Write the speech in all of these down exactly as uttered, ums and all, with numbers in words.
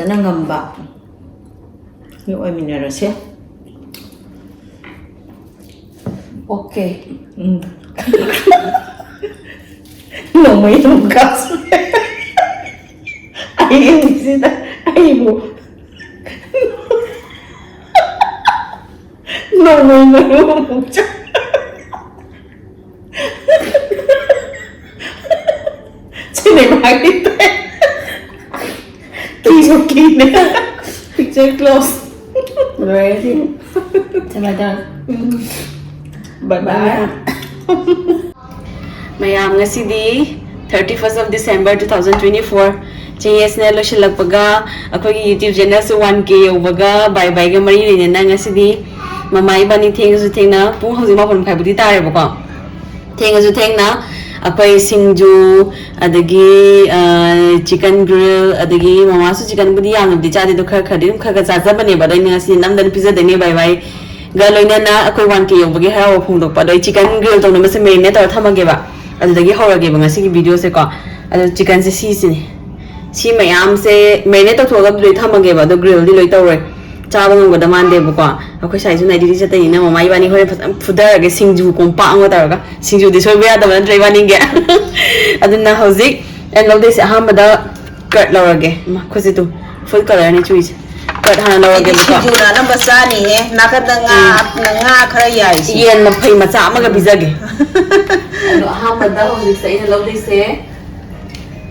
ꯐꯖꯅ ꯉꯝꯕ ꯃꯤ ꯑꯣꯏꯃꯤꯟꯅꯔꯁꯦ꯫ ꯑꯣꯀꯦ꯫ ꯎꯝ꯫ ꯅꯣꯡꯃꯩ ꯑꯃꯨꯛ ꯀꯥꯞꯁꯤꯜꯂꯦ꯫ ꯑꯩꯒꯤꯁꯤꯗ ꯑꯩꯕꯨ ꯅꯣꯡꯃꯩ ꯃꯔꯨ ꯑꯃꯨꯛ ꯆꯥ-, ꯁꯤꯅꯦꯃꯥꯒꯤ ꯇꯥꯏꯞ꯫ ꯀꯤꯁꯨ ꯀꯤꯅꯦ꯫ Picture close꯫ ꯂꯣꯏꯔꯦ ꯁꯤ꯫ ꯁꯦ, bye bye꯫ ꯎꯝ꯫ Bye bye꯫ ꯃꯌꯥꯝ, ꯉꯁꯤꯗꯤ thirty first of December two thousand twenty four, ꯆꯍꯤ ꯑꯁꯤꯅ ꯂꯣꯏꯁꯤꯜꯂꯛꯄꯒ, ꯑꯩꯈꯣꯏꯒꯤ YouTube channelꯁꯨ one K ꯌꯧꯕꯒ bye byeꯒ ꯃꯔꯤ ꯂꯩꯅꯅ ꯉꯁꯤꯗꯤ ꯃꯃꯥ ꯏꯕꯥꯅꯤ ꯊꯦꯡꯉꯁꯨ ꯊꯦꯡꯅ, ꯄꯨꯡ ꯍꯧꯖꯤꯛ ꯃꯥꯄꯟ ꯃꯈꯥꯏꯕꯨꯗꯤ ꯇꯥꯔꯦꯕꯀꯣ, ꯊꯦꯡꯉꯁꯨ ꯊꯦꯡꯅ ꯑꯩꯈꯣꯏ ꯁꯤꯡꯖꯨ, ꯑꯗꯒꯤ, ꯑ, chicken grill, ꯑꯗꯒꯤ ꯃꯃꯥꯁꯨ chickenꯕꯨꯗꯤ ꯌꯥꯝꯅꯕꯨꯗꯤ ꯆꯥꯗꯦ, ꯑꯗꯣ ꯈꯔ ꯈꯔꯗꯤ ꯑꯗꯨꯝ ꯈꯔ ꯈꯔ ꯆꯥꯖꯕꯅꯦꯕ꯫ ꯑꯗꯣ ꯑꯩꯅ ꯉꯁꯤ ꯅꯝꯗꯅ ꯄꯤꯖꯗꯣꯏꯅꯦ bye byeꯒ ꯂꯣꯏꯅꯅ ꯑꯩꯈꯣꯏ one K ꯌꯧꯕꯒꯤ ꯍꯔꯥꯎꯕ ꯐꯣꯡꯗꯣꯛꯄ꯫ ꯑꯗꯣ ꯑꯩ chicken grill ꯇꯧꯅꯕꯁꯦ marinate ꯇꯧꯔ ꯊꯝꯃꯒꯦꯕ, ꯑꯗꯨꯗꯒꯤ ꯍꯧꯔꯒꯦꯕ ꯉꯁꯤꯒꯤ videoꯁꯦꯀꯣ꯫ ꯑꯗꯣ chickenꯁꯦ ꯁꯤꯁꯤꯅꯦ, ꯁꯤ ꯃꯌꯥꯝꯁꯦ marinate ꯇꯧꯊꯣꯛꯑꯒ ꯂꯣꯏ ꯊꯝꯃꯒꯦꯕ, ꯑꯗꯣ grillꯗꯤ ꯂꯣꯏ ꯇꯧꯔꯣꯏ꯫ ꯆꯥꯕ ꯉꯝꯒꯗꯕ ꯃꯥꯟꯗꯦꯕꯀꯣ꯫ ꯑꯩꯈꯣꯏ ꯁ꯭ꯋꯥꯏꯁꯨ night duty ꯆꯠꯇꯣꯏꯅꯤꯅ ꯃꯃꯥ ꯏꯕꯥꯅꯤ ꯍꯣꯔꯦꯟ ꯐꯖꯅ ꯐꯨꯊꯔꯒꯦ, ꯁꯤꯡꯖꯨ ꯀꯣꯝꯄꯥꯛ ꯑꯃ ꯇꯧꯔꯒ꯫ ꯁꯤꯡꯖꯨꯗꯤ ꯁꯣꯏꯕ ꯌꯥꯗꯕ ꯅꯠꯇ꯭ꯔ ꯏꯕꯥꯅꯤꯒꯤ? ꯑꯗꯨꯅ ꯍꯧꯖꯤꯛ ꯑꯩꯅ ꯂꯧꯗꯣꯏꯁꯦ ꯑꯍꯥꯟꯕꯗ cut ꯂꯧꯔꯒꯦ꯫ ꯏꯃꯥ, ꯈꯨꯠꯁꯦ ꯇꯨ, food colourꯅꯤ ꯆꯨꯏꯁꯦ꯫ Cut ꯍꯥꯟꯅ ꯑꯩꯗꯤ ꯂꯧꯔꯒꯦꯕꯀꯣ꯫ ꯁꯤꯡꯖꯨꯅ ꯑꯅꯝꯕ ꯆꯥꯅꯤꯍꯦ꯫ ꯅꯥꯀꯟꯗ ꯉꯥ, ꯎꯝ꯫ ꯉꯥ ꯈꯔ ꯌꯥꯏꯁꯦ꯫ ꯌꯦꯟ ꯃꯐꯩ ꯃꯆꯥ ꯑꯃꯒ ꯄꯤꯖꯒꯦ꯫ ꯑꯗꯣ ꯑꯍꯥꯟꯕꯗ ꯍꯧꯖꯤꯛꯁꯦ ꯑꯩꯅ ꯂꯧꯗꯣꯏꯁꯦ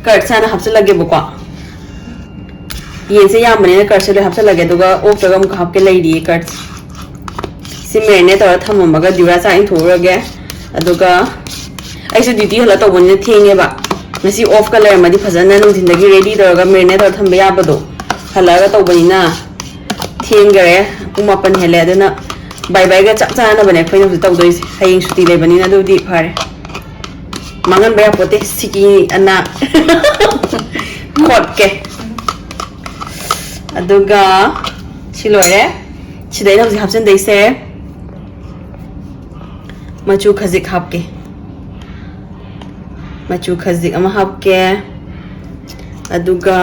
cutꯁꯦ ꯍꯥꯟꯅ ꯍꯥꯞꯆꯤꯜꯂꯒꯦꯕꯀꯣ꯫ ꯌꯦꯟꯁꯦ ꯌꯥꯝꯕꯅꯤꯅ cutꯁꯦ ꯂꯣꯏ ꯍꯥꯞꯆꯤꯜꯂꯒꯦ, ꯑꯗꯨꯒ ꯑꯣꯛꯇꯒ ꯑꯃꯨꯛ ꯍꯥꯞꯀꯦ ꯂꯩꯔꯤꯌꯦ cutꯁꯦ꯫ ꯁꯤ marinate ꯇꯧꯔ ꯊꯝꯃꯝꯃꯒ ꯗ꯭ꯌꯨꯔꯥ ꯆꯥꯛ ꯏꯪꯊꯣꯛꯎꯔꯒꯦ꯫ ꯑꯗꯨꯒ ꯑꯩꯁꯨ duty ꯍꯜꯂꯛ ꯇꯧꯕꯅꯤꯅ ꯊꯦꯡꯉꯦꯕ꯫ ꯉꯁꯤ offꯀ ꯂꯩꯔꯝꯃꯗꯤ ꯐꯖꯅ ꯅꯨꯡꯊꯤꯟꯗꯒꯤ ready ꯇꯧꯔꯒ marinate ꯇꯧꯔ ꯊꯝꯕ ꯌꯥꯕꯗꯣ꯫ ꯍꯜꯂꯛꯑꯒ ꯇꯧꯕꯅꯤꯅ ꯊꯦꯡꯈꯔꯦ꯫ ꯄꯨꯡ ꯃꯥꯄꯟ ꯍꯦꯜꯂꯦ꯫ ꯑꯗꯨꯅ bye byeꯒ ꯆꯞ ꯆꯥꯅꯕꯅꯦ ꯑꯩꯈꯣꯏꯅ ꯍꯧꯖꯤꯛ ꯇꯧꯗꯣꯏꯁꯦ꯫ ꯍꯌꯦꯡ ꯁꯨꯇꯤ ꯂꯩꯕꯅꯤꯅ ꯑꯗꯨꯗꯤ ꯐꯔꯦ꯫ ꯃꯥꯡꯍꯟꯕ ꯌꯥꯄꯣꯠꯇꯦ ꯁꯤꯀꯤ ꯑꯅꯥ꯫ ꯈꯣꯠꯀꯦ꯫ ꯑꯗꯨꯒ ꯁꯤ ꯂꯣꯏꯔꯦ꯫ ꯁꯤꯗ ꯑꯩꯅ ꯍꯧꯖꯤꯛ ꯍꯥꯞꯆꯤꯟꯗꯣꯏꯁꯦ ꯃꯆꯨ ꯈꯖꯤꯛ ꯍꯥꯞꯀꯦ꯫ ꯃꯆꯨ ꯈꯖꯤꯛ ꯑꯃ ꯍꯥꯞꯀꯦ꯫ ꯑꯗꯨꯒ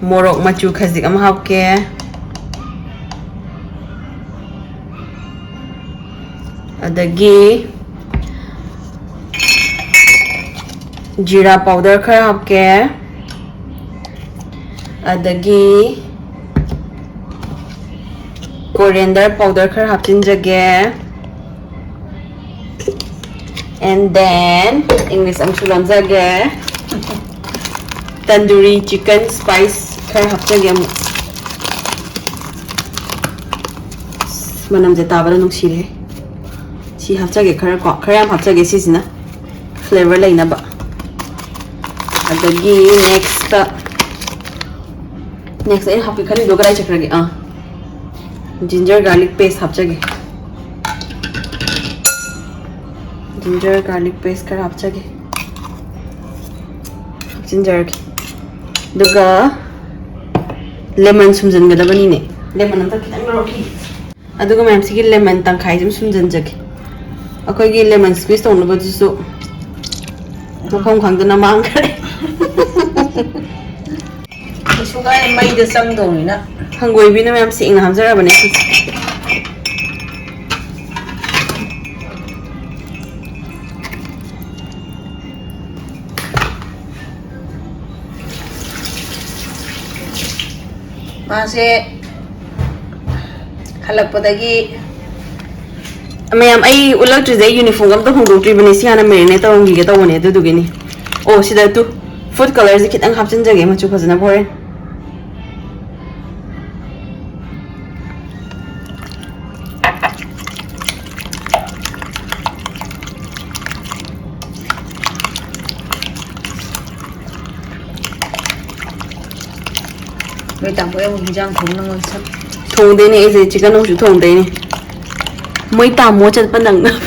ꯃꯣꯔꯣꯛ ꯃꯆꯨ ꯈꯖꯤꯛ ꯑꯃ ꯍꯥꯞꯀꯦ꯫ ꯑꯗꯒꯤ ꯖꯤꯔꯥ ꯄꯥꯎꯗꯔ ꯈꯔ ꯍꯥꯞꯀꯦ꯫ ꯑꯗꯒꯤ coriander powder ꯈꯔ ꯍꯥꯞꯆꯤꯟꯖꯒꯦ꯫ And then English ꯑꯃꯁꯨ ꯂꯣꯟꯖꯒꯦ꯫ Tandoori chicken spice ꯈꯔ ꯍꯥꯞꯆꯒꯦ ꯑꯃꯨꯛ꯫ ꯑꯁ, ꯃꯅꯝꯁꯦ ꯇꯥꯕꯗ ꯅꯨꯡꯁꯤꯔꯦ꯫ ꯁꯤ ꯍꯥꯞꯆꯒꯦ ꯈꯔ ꯀꯣ, ꯈꯔ ꯌꯥꯝ ꯍꯥꯞꯆꯒꯦ ꯁꯤꯁꯤꯅ꯫ Flavor ꯂꯩꯅꯕ꯫ ꯑꯗꯒꯤ next next ꯑꯩꯅ ꯍꯥꯞꯀꯦ ꯈꯜꯂꯤꯗꯣ ꯀꯗꯥꯏ ꯆꯠꯈ꯭ꯔꯒꯦ? ꯑꯥ, ginger garlic paste ꯍꯥꯞꯆꯒꯦ꯫ Ginger garlic paste ꯈꯔ ꯍꯥꯞꯆꯒꯦ꯫ ꯍꯥꯞꯆꯤꯟꯖꯔꯒꯦ꯫ ꯑꯗꯨꯒ lemon ꯁꯨꯝꯖꯤꯟꯒꯗꯕꯅꯤꯅꯦ꯫ Lemon ꯑꯝꯇ ꯈꯤꯇꯪ ꯂꯧꯔꯛꯈꯤꯒꯦ꯫ ꯑꯗꯨꯒ ꯃꯌꯥꯝꯁꯤꯒꯤ lemon ꯇꯪꯈꯥꯏꯁꯤ ꯑꯗꯨꯝ ꯁꯨꯝꯖꯤꯟꯖꯒꯦ꯫ ꯑꯩꯈꯣꯏꯒꯤ lemon squeeze ꯇꯧꯅꯕꯗꯨꯁꯨ ꯃꯐꯝ ꯈꯪꯗꯅ ꯃꯥꯡꯈ꯭ꯔꯦ꯫ ꯀꯩꯁꯨ ꯀꯥꯏ, ꯃꯩꯗ ꯆꯪꯗꯧꯅꯤꯅ꯫ ꯍꯪꯒꯣꯏꯕꯤꯅ ꯃꯌꯥꯝ ꯁꯦꯡꯅ ꯍꯥꯞꯆꯔꯕꯅꯦ ꯁꯤꯁꯦ꯫ ꯃꯥꯁꯦ ꯍꯜꯂꯛꯄꯗꯒꯤ ꯃꯌꯥꯝ, ꯑꯩ ꯎꯠꯂꯛꯇ꯭ꯔꯤꯁꯦ, ꯑꯩ uniform ꯑꯝꯇ ꯍꯣꯡꯗꯣꯛꯇ꯭ꯔꯤꯕꯅꯦ꯫ ꯁꯤ ꯍꯥꯟꯅ marinate ꯇꯧꯔꯝꯈꯤꯒꯦ ꯇꯧꯕꯅꯦ, ꯑꯗꯨꯗꯨꯒꯤꯅꯤ꯫ ꯑꯣ, ꯁꯤꯗ ꯇꯨ food colourꯁꯦ ꯈꯤꯇꯪ ꯍꯥꯞꯆꯤꯟꯖꯒꯦ, ꯃꯆꯨ ꯐꯖꯅꯕ ꯍꯣꯔꯦꯟ꯫ ꯅꯣꯏ ꯇꯥꯃꯣ ꯑꯃꯨꯛ ꯍꯤꯟꯖꯥꯡ ꯊꯣꯡꯅꯉꯥꯏ ꯁꯛ꯫ ꯊꯣꯡꯗꯣꯏꯅꯦ ꯑꯩꯁꯦ, chicken ꯅꯨꯡꯁꯨ ꯊꯣꯡꯗꯣꯏꯅꯦ꯫ ꯃꯣꯏ ꯇꯥꯃꯣ ꯆꯠꯄ ꯅꯪꯅꯕ꯫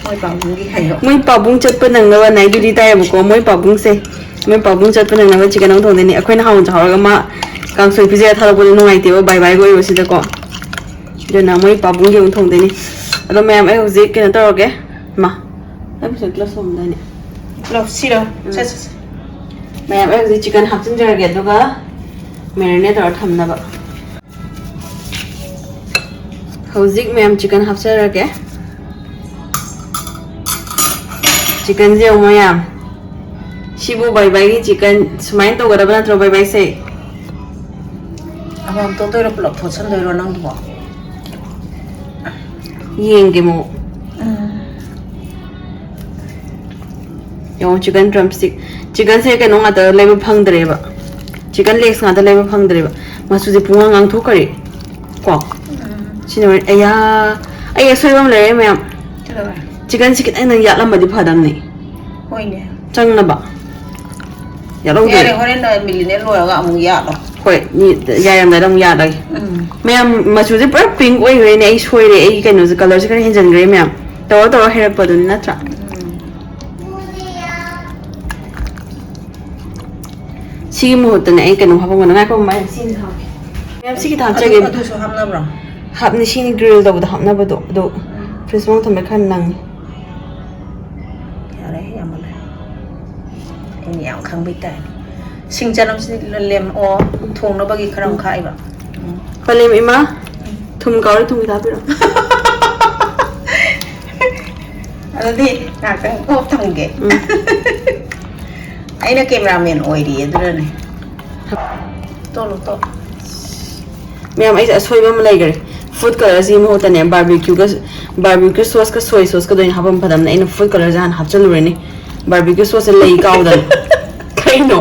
ꯃꯣꯏ ꯄꯥꯕꯨꯡꯒꯤ ꯍꯥꯏꯌꯣ꯫ ꯃꯣꯏ ꯄꯥꯕꯨꯡ ꯆꯠꯄ ꯅꯪꯅꯕ night duty ꯇꯥꯏꯌꯦꯕꯀꯣ, ꯃꯣꯏ ꯄꯥꯕꯨꯡꯁꯦ꯫ ꯃꯣꯏ ꯄꯥꯕꯨꯡ ꯆꯠꯄ ꯅꯪꯅꯕ chicken ꯑꯃ ꯊꯣꯡꯗꯣꯏꯅꯦ꯫ ꯑꯩꯈꯣꯏꯅ ꯍꯥꯎꯅ ꯆꯥꯍꯧꯔꯒ ꯃꯥ ꯀꯥꯡꯁꯣꯏ ꯄꯤꯖꯔ ꯊꯥꯗꯣꯛꯄꯗꯣ ꯅꯨꯡꯉꯥꯏꯇꯦꯕ, bye bye ꯒ ꯑꯣꯏꯔꯣ ꯁꯤꯗꯀꯣ꯫ ꯑꯗꯨꯅ ꯃꯣꯏ ꯄꯥꯕꯨꯡꯒꯤ ꯑꯃꯨꯛ ꯊꯣꯡꯗꯣꯏꯅꯦ꯫ ꯑꯗꯣ ꯃꯌꯥꯝ, ꯑꯩ ꯍꯧꯖꯤꯛ ꯀꯩꯅꯣ ꯇꯧꯔꯒꯦ꯫ ꯃꯥ, ꯑꯩ ꯄꯩꯁꯥ gloves ꯊꯝꯗꯥꯏꯅꯦ꯫ Gloves ꯁꯤꯔꯣ? ꯎꯝ꯫ ꯁꯦ, ꯁꯦ, ꯁꯦ꯫ ꯃꯌꯥꯝ, ꯑꯩ ꯍꯧꯖꯤꯛ ꯆꯤꯛꯀꯟ ꯍꯥꯞꯆꯤꯟꯖꯔꯒꯦ, ꯑꯗꯨꯒ ꯃꯦꯔꯤꯅꯦꯠ ꯇꯧꯔ ꯊꯝꯅꯕ꯫ ꯍꯧꯖꯤꯛ ꯃꯌꯥꯝ ꯆꯤꯛꯀꯟ ꯍꯥꯞꯆꯔꯒꯦ꯫ ꯆꯤꯛꯀꯟꯁꯦ ꯌꯦꯡꯉꯨ ꯃꯌꯥꯝ, ꯁꯤꯕꯨ ꯕꯥꯏ ꯕꯥꯏꯒꯤ ꯆꯤꯛꯀꯟ ꯁꯨꯃꯥꯏꯅ ꯇꯧꯒꯗꯕ ꯅꯠꯇ꯭ꯔꯣ ꯕꯥꯏ ꯕꯥꯏꯁꯦ? ꯑꯃꯃꯝ ꯇꯣꯠꯇꯣꯏꯔꯣ, ꯄꯨꯂꯞ ꯊꯣꯠꯁꯟꯗꯣꯏꯔꯣ ꯅꯪꯗꯨꯕꯣ? ꯌꯦꯡꯒꯦ ꯃꯑꯣꯡ꯫ ꯎꯝ꯫ ꯌꯦꯡꯉꯣ, ꯆꯤꯛꯀꯟ ꯗ꯭ꯔꯝ ꯁ꯭ꯇꯤꯛ꯫ ꯆꯤꯛꯀꯟꯁꯦ ꯀꯩꯅꯣ ꯉꯥꯛꯇ ꯂꯩꯕ ꯐꯪꯗ꯭ꯔꯦꯕ, ꯆꯤꯛꯀꯟ ꯂꯦꯒꯁ ꯉꯥꯛꯇ ꯂꯩꯕ ꯐꯪꯗ꯭ꯔꯦꯕ꯫ ꯃꯆꯨꯁꯦ ꯄꯨꯡꯉꯥꯡ ꯉꯥꯡꯊꯣꯛꯈ꯭ꯔꯦ ꯀꯣ꯫ ꯎꯝ꯫ ꯁꯤꯅ ꯍꯣꯔꯦꯟ, ꯑꯌꯥ, ꯑꯩ ꯑꯁꯣꯏꯕ ꯑꯃ ꯂꯩꯔꯦ ꯃꯌꯥꯝ꯫ ꯀꯩꯗꯧꯔꯦ? ꯆꯤꯛꯀꯟꯁꯤ ꯈꯤꯇꯪ ꯅꯪ ꯌꯥꯠꯂꯝꯃꯗꯤ ꯐꯗꯝꯅꯤ꯫ ꯍꯣꯏꯅꯦ꯫ ꯆꯪꯅꯕ꯫ ꯌꯥꯠꯍꯧꯗ꯭ꯔꯦ꯫ ꯌꯥꯔꯦ, ꯍꯣꯔꯦꯟ ꯃꯤꯂꯤꯅꯦ ꯂꯣꯏꯔꯒ ꯑꯃꯨꯛ ꯌꯥꯠꯂꯣ꯫ ꯍꯣꯏ, ꯃꯤ ꯌꯥꯏꯔꯝꯗꯥꯏꯗ ꯑꯃꯨꯛ ꯌꯥꯠꯂꯒꯦ꯫ ꯎꯝ꯫ ꯃꯌꯥꯝ, ꯃꯆꯨꯁꯦ ꯄꯨꯔꯥ ꯄꯤꯡꯛ ꯑꯣꯏꯈ꯭ꯔꯦꯅꯦ꯫ ꯑꯩ ꯁꯣꯏꯔꯦ, ꯑꯩ ꯀꯩꯅꯣꯁꯦ, ꯀꯂꯔꯁꯦ ꯈꯔ ꯍꯦꯟꯖꯤꯟꯈ꯭ꯔꯦ ꯃꯌꯥꯝ꯫ ꯇꯧꯔ ꯇꯧꯔ ꯍꯩꯔꯛꯄꯗꯨꯅꯤ ꯅꯠꯇ꯭ꯔꯥ? ꯎꯝ꯫ ꯁꯤꯒꯤ ꯃꯍꯨꯠꯇꯅꯦ ꯑꯩ ꯀꯩꯅꯣ ꯍꯥꯞꯄꯝꯒꯅꯤ꯫ ꯉꯥꯏꯈꯣ, ꯃꯌꯥꯝ, ꯁꯤꯅꯤ ꯍꯥꯞꯀꯦ꯫ ꯃꯌꯥꯝ, ꯁꯤ ꯈꯤꯇ ꯍꯥꯞꯆꯒꯦ꯫ ꯑꯗꯨ-, ꯑꯗꯨꯁꯨ ꯍꯥꯞꯅꯕ꯭ꯔꯣ? ꯍꯥꯞꯅꯤ, ꯁꯤꯅꯤ ꯒ꯭ꯔꯤꯜ ꯇꯧꯕꯗ ꯍꯥꯞꯅꯕꯗꯣ꯫ ꯑꯗꯣ ꯎꯝ꯫ ꯐ꯭ꯔꯤꯖ ꯃꯅꯨꯡ ꯊꯝꯕ ꯈꯔ ꯅꯪꯉꯤ꯫ ꯌꯥꯔꯦ, ꯌꯥꯝꯃꯜꯂꯦ꯫ ꯑꯩꯅ ꯌꯥꯝ ꯈꯪꯕꯩ ꯇꯥꯏꯞ꯫ ꯁꯤꯡ ꯆꯅꯝꯁꯤ ꯂꯦꯝ-, ꯑꯣ, ꯊꯣꯡꯅꯕꯒꯤ ꯈꯔ ꯑꯃ ꯈꯥꯛꯏꯕ꯫ ꯎꯝ꯫ ꯍꯣꯂꯤꯝ ꯏꯃꯥ, ꯎꯝ꯫ ꯊꯨꯝ ꯀꯥꯎꯔꯦ, ꯊꯨꯝ ꯈꯤꯇ ꯍꯥꯞꯄꯤꯔꯣ꯫ ꯑꯗꯨꯗꯤ ꯉꯥꯛꯇꯪ ꯑꯣꯐ ꯊꯝꯒꯦ꯫ ꯎꯝ꯫ ꯑꯩꯅ ꯀꯦꯃꯦꯔꯥꯃꯦꯟ ꯑꯣꯏꯔꯤꯌꯦ, ꯑꯗꯨꯅꯅꯦ꯫ ꯇꯣꯠꯂꯣ, ꯇꯣꯠꯂꯣ꯫ ꯃꯌꯥꯝ, ꯑꯩꯁꯦ ꯑꯁꯣꯏꯕ ꯑꯃ ꯂꯩꯈ꯭ꯔꯦ꯫ ꯐꯨꯗ ꯀꯂꯔꯁꯤꯒꯤ ꯃꯍꯨꯠꯇꯅꯦ, ꯕꯥꯔꯕꯤꯀ꯭ꯌꯨꯒ, ꯕꯥꯔꯕꯤꯀ꯭ꯌꯨ ꯁꯣꯁꯀ ꯁꯣꯏ ꯁꯣꯁꯀꯗ ꯑꯣꯏꯅ ꯍꯥꯞꯄꯝ ꯐꯗꯝꯅꯦ꯫ ꯑꯩꯅ ꯐꯨꯗ ꯀꯂꯔꯁꯦ ꯍꯥꯟꯅ ꯍꯥꯞꯆꯜꯂꯨꯔꯦꯅꯦ꯫ ꯕꯥꯔꯕꯤꯀ꯭ꯌꯨ ꯁꯣꯁꯁꯦ ꯂꯩ ꯀꯥꯎꯗꯅ꯫ ꯀꯩꯅꯣ?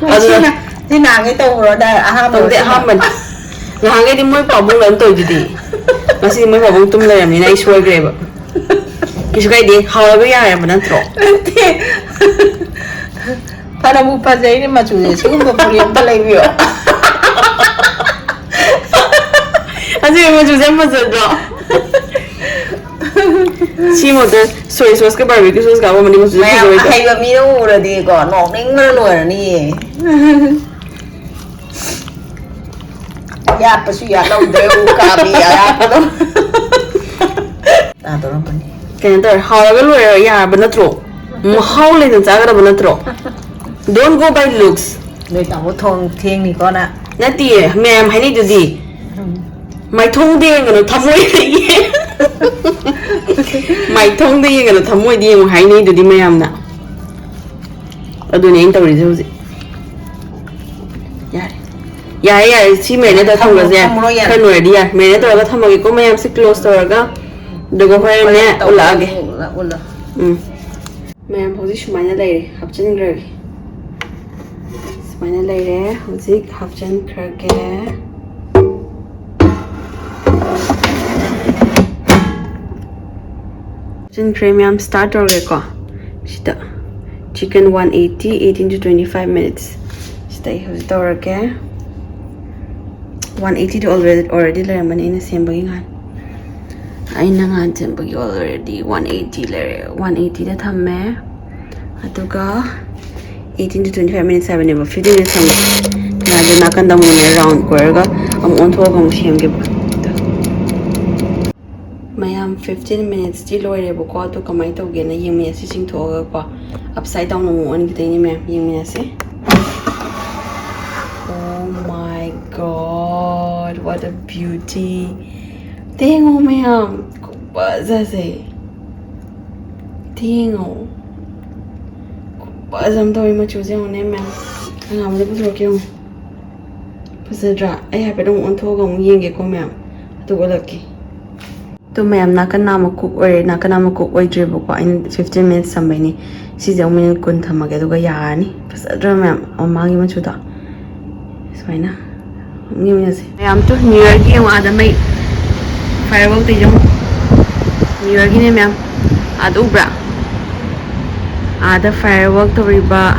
ꯍꯣꯏ, ꯑꯗꯨꯅ ꯁꯤꯅ-, ꯁꯤ ꯅꯍꯥꯟꯒꯩ ꯇꯧꯕ꯭ꯔꯣ? ꯗꯥꯏ-, ꯑꯍꯥꯟꯕꯔꯣ ꯇꯧꯗꯦ, ꯁꯤꯅ? ꯑꯍꯥꯟꯕꯅꯤ꯫ ꯅꯍꯥꯟꯒꯩꯗꯤ ꯃꯣꯏ ꯄꯥꯕꯨꯡ ꯂꯣꯏ ꯇꯧꯏꯗꯨꯗꯤ꯫ ꯉꯁꯤꯗꯤ ꯃꯣꯏ ꯄꯥꯕꯨꯡ ꯇꯨꯝ ꯂꯩꯔꯝꯅꯤꯅ ꯑꯩ ꯁꯣꯏꯈ꯭ꯔꯦꯕ꯫ ꯀꯩꯁꯨ ꯀꯥꯏꯗꯦ, ꯍꯥꯎꯔꯒ ꯌꯥꯔꯦꯕ ꯅꯠꯇ꯭ꯔꯣ? ꯅꯠꯇꯦ꯫ ꯐꯅꯕꯨ ꯐꯖꯩꯅꯦ ꯃꯆꯨꯁꯦ, ꯁꯤꯒꯨꯝꯕ ꯐꯨꯔꯤꯠ ꯑꯝꯇ ꯂꯩꯕꯤꯌꯣ꯫ ꯑꯁꯤ ꯃꯆꯨꯁꯦ ꯌꯥꯝ ꯐꯖꯗ꯭ꯔꯣ? ꯁꯤ ꯃꯍꯨꯠꯇ ꯁꯣꯏ ꯁꯣꯁꯀ ꯕꯥꯔꯕꯤꯀ꯭ꯌꯨ ꯁꯣꯁꯀ ꯍꯥꯞꯄꯝꯃꯗꯤ ꯃꯆꯨꯁꯦ ꯃꯌꯥꯝ ꯐꯖꯔꯣꯏꯗ꯭ꯔꯣ? ꯑꯍꯩꯕ ꯃꯤꯅ ꯎꯔꯗꯤꯀꯣ, ꯅꯣꯛꯅꯤꯡꯕꯅ ꯂꯣꯏꯔꯅꯤꯌꯦ꯫ ꯌꯥꯠꯄꯁꯨ ꯌꯥꯠꯍꯧꯗ꯭ꯔꯦ, ꯎ ꯀꯥꯕꯤ ꯑꯔꯥꯛꯄꯗꯣ꯫ ꯇꯥꯗꯧꯔꯝꯃꯅꯤ꯫ ꯀꯩꯅꯣ ꯇꯧꯔꯦ, ꯍꯥꯎꯔꯒ ꯂꯣꯏꯔꯦ, ꯌꯥꯔꯕ ꯅꯠꯇ꯭ꯔꯣ? ꯃꯍꯥꯎ ꯂꯩꯅ ꯆꯥꯒꯗꯕ ꯅꯠꯇ꯭ꯔꯣ? Don't go by looks. ꯅꯣꯏ ꯇꯥꯃꯣ ꯊꯣꯡ ꯊꯦꯡꯅꯤꯀꯣꯅ꯫ ꯅꯠꯇꯦꯌꯦ, ꯃꯌꯥꯝ ꯍꯥꯏꯅꯩꯗꯨꯗꯤ, ꯃꯥꯏꯊꯣꯡꯗ ꯌꯦꯡꯒꯅꯨ, ꯊꯃꯣꯏꯗ ꯌꯦꯡ ꯃꯥꯏꯊꯣꯡꯗ ꯌꯦꯡꯒꯅꯨ, ꯊꯃꯣꯏꯗ ꯌꯦꯡꯉꯨ ꯍꯥꯏꯅꯩꯗꯨꯗꯤ ꯃꯌꯥꯝꯅ꯫ ꯑꯗꯨꯅꯦ ꯑꯩꯅ ꯇꯧꯔꯤꯁꯦ ꯍꯧꯖꯤꯛ꯫ ꯌꯥꯔꯦ, ꯌꯥꯔꯦ, ꯌꯥꯔꯦ, ꯁꯤ ꯃꯦꯔꯤꯅꯦꯠ ꯇꯧꯔ ꯊꯝꯃꯒꯁꯦ ꯊꯝꯃꯨꯔꯣ, ꯌꯥꯔꯦ꯫ ꯈꯔ ꯂꯣꯏꯔꯗꯤ ꯌꯥꯔꯦ꯫ ꯃꯦꯔꯤꯅꯦꯠ ꯇꯧꯔꯒ ꯊꯝꯃꯒꯦꯀꯣ ꯃꯌꯥꯝꯁꯦ, ꯀ꯭ꯂꯣꯖ ꯇꯧꯔꯒ, ꯑꯗꯨꯒ ꯍꯣꯔꯦꯟꯅꯦ ꯎꯠꯂꯛꯑꯒꯦ꯫ ꯎꯠꯂꯣ, ꯎꯠꯂꯣ꯫ ꯎꯝ꯫ ꯃꯌꯥꯝ ꯍꯧꯖꯤꯛ ꯁꯨꯃꯥꯏꯅ ꯂꯩꯔꯦ, ꯍꯥꯞꯆꯤꯟꯈ꯭ꯔꯒꯦ꯫ ꯁꯨꯃꯥꯏꯅ ꯂꯩꯔꯦ, ꯍꯧꯖꯤꯛ ꯍꯥꯞꯆꯤꯟꯈ꯭ꯔꯒꯦ꯫ ꯍꯥꯞꯆꯤꯟꯈ꯭ꯔꯦ ꯃꯌꯥꯝ, ꯁ꯭ꯇꯥꯔꯠ ꯇꯧꯔꯒꯦꯀꯣ꯫ ꯁꯤꯗ chicken one eighty, eighteen to twenty five minutes꯫ ꯁꯤꯗ ꯑꯩ ꯍꯧꯖꯤꯛ ꯇꯧꯔꯒꯦ꯫ One eighty ꯗ already, already ꯂꯩꯔꯝꯕꯅꯤ ꯑꯩꯅ ꯁꯦꯝꯕꯒꯤ ꯉꯥꯏ꯫ ꯑꯩꯅ ꯉꯍꯥꯟ ꯁꯦꯝꯕꯒꯤ already one eighty ꯂꯩꯔꯦ, one eighty ꯗ ꯊꯝꯃꯦ꯫ ꯑꯗꯨꯒ eighteen to twenty five minutes ꯍꯥꯏꯕꯅꯦꯕ, fifteen minutes ꯊꯝꯃꯦ꯫ ꯉꯥꯏꯗ ꯅꯥꯀꯟꯗ ꯑꯃꯨꯛꯅꯦ ꯔꯥꯎꯟ ꯀꯣꯏꯔꯒ ꯑꯃꯨꯛ ꯑꯣꯟꯊꯣꯛꯑꯒ ꯑꯃꯨꯛ ꯁꯦꯝꯒꯦꯕ꯫ ꯃꯌꯥꯝ, fifteen minutes ꯇꯤ ꯂꯣꯏꯔꯦꯕꯀꯣ꯫ ꯑꯗꯣ ꯀꯃꯥꯏꯅ ꯇꯧꯒꯦꯅ ꯌꯦꯡꯃꯤꯟꯅꯁꯤ, ꯆꯤꯡꯊꯣꯛꯑꯒꯀꯣ꯫ Upside down ꯑꯃꯨꯛ ꯑꯣꯟꯈꯤꯗꯣꯏꯅꯦ ꯃꯌꯥꯝ, ꯌꯦꯡꯃꯤꯟꯅꯁꯤ꯫ Oh my God, what a beauty! ꯇꯦꯡꯉꯣ ꯃꯌꯥꯝ, ꯈꯨꯐꯖꯁꯦ꯫ ꯇꯦꯡꯉꯣ꯫ ꯈꯨꯐꯖ ꯑꯃ ꯇꯧꯋꯤ ꯃꯆꯨꯁꯦ, ꯌꯦꯡꯉꯨꯅꯦ ꯃꯌꯥꯝ꯫ ꯑꯉꯥꯡꯕꯗ ꯄꯨꯊꯣꯔꯛꯀꯦ ꯌꯦꯡꯉꯨ꯫ ꯐꯖꯗ꯭ꯔꯥ? ꯑꯩ ꯍꯥꯏꯐꯦꯠ ꯑꯃꯨꯛ ꯑꯣꯟꯊꯣꯛꯑꯒ ꯑꯃꯨꯛ ꯌꯦꯡꯒꯦꯀꯣ ꯃꯌꯥꯝ, ꯑꯗꯨꯒ ꯎꯠꯂꯛꯀꯦ꯫ ꯑꯗꯣ ꯃꯌꯥꯝ, ꯅꯥꯀꯟ ꯅꯥꯝꯃ ꯀꯨꯛ ꯑꯣꯏꯔꯦ, ꯅꯥꯀꯟ ꯅꯥꯝꯃ ꯀꯨꯛ ꯑꯣꯏꯗ꯭ꯔꯤꯕꯀꯣ꯫ ꯑꯩꯅ fifteen minutes ꯊꯝꯕꯩꯅꯦ꯫ ꯁꯤꯁꯦ ꯑꯃꯨꯛ ꯃꯤꯅꯤꯠ ꯀꯨꯟ ꯊꯝꯃꯒꯦ, ꯑꯗꯨꯒ ꯌꯥꯔꯅꯤ꯫ ꯐꯖꯗ꯭ꯔꯥ ꯃꯌꯥꯝ? ꯃꯃꯥꯡꯒꯤ ꯃꯆꯨꯗꯣ ꯁꯨꯃꯥꯏꯅ ꯑꯃꯨꯛ ꯌꯦꯡꯃꯤꯟꯅꯁꯦ꯫ ꯃꯌꯥꯝ, ꯇꯨ ꯅ꯭ꯌꯨ ꯌꯔꯒꯤ ꯌꯦꯡꯉꯣ, ꯑꯥꯗ ꯃꯩ ꯐꯥꯏꯌꯔꯋꯔꯛ ꯇꯩꯖꯧ꯫ ꯅ꯭ꯌꯨ ꯌꯔꯒꯤꯅꯦ ꯃꯌꯥꯝ, ꯑꯥꯗ ꯎꯕ꯭ꯔꯥ? ꯑꯥꯗ ꯐꯥꯏꯌꯔꯋꯔꯛ ꯇꯧꯔꯤꯕ,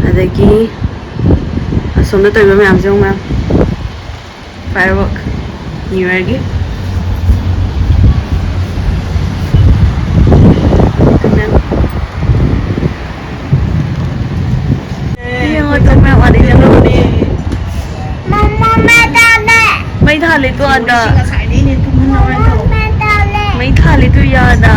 ꯑꯗꯒꯤ ꯑꯁꯣꯝꯗ ꯇꯧꯔꯤꯕ ꯃꯌꯥꯝꯁꯦ ꯌꯦꯡꯉꯨ ꯃꯌꯥꯝ꯫ Firework, New Year ꯒꯤ꯫ ꯌꯦꯡꯉꯣ, ꯆꯥꯛ ꯃꯌꯥꯝ ꯑꯥꯗꯩ ꯆꯠꯂꯨꯔꯦ꯫ ꯃꯩ ꯊꯥꯜꯂꯦ ꯇꯨ ꯑꯥꯗ꯫ ꯃꯩ ꯊꯥꯜꯂꯦ ꯇꯨ ꯌꯥꯗ꯫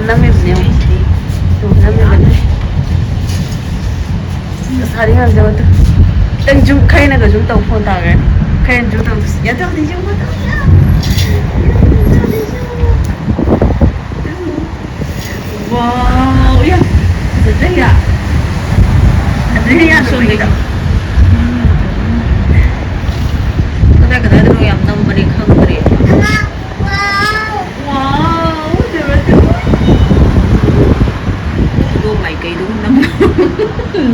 ꯅꯝꯃꯤꯕꯅꯦ꯫ ꯅꯝꯃꯤꯕꯅꯦ꯫ ꯑꯁ, ꯁꯥꯗꯤ ꯉꯝꯗꯕꯗꯣ꯫ ꯈꯤꯇꯪ ꯖꯨꯝ, ꯈꯔꯅꯒ ꯖꯨꯝ ꯇꯧ ꯐꯣꯟ ꯇꯥꯈ꯭ꯔꯦ꯫ ꯈꯔꯅ ꯖꯨꯝ ꯇꯧ꯫ ꯌꯥꯗꯧꯗꯤ ꯖꯨꯝ ꯇꯧ꯫ ꯋꯥꯎ, ꯌꯥ꯫ ꯐꯖꯗ꯭ꯔꯥ ꯌꯥ? ꯐꯖꯗ꯭ꯔꯥ ꯌꯥ? ꯁꯣꯝꯗꯒꯤ꯫ ꯀꯗꯥꯏ ꯀꯗꯥꯏꯗꯅꯣ ꯌꯥꯝ ꯅꯝꯕꯅꯦ ꯈꯪꯗ꯭ꯔꯦ꯫ ꯋꯥꯎ, ꯇꯧꯔꯣ, ꯇꯧꯔꯣ꯫ ꯑꯗꯣ ꯃꯥꯏꯀꯩꯗꯨ ꯅꯝ-,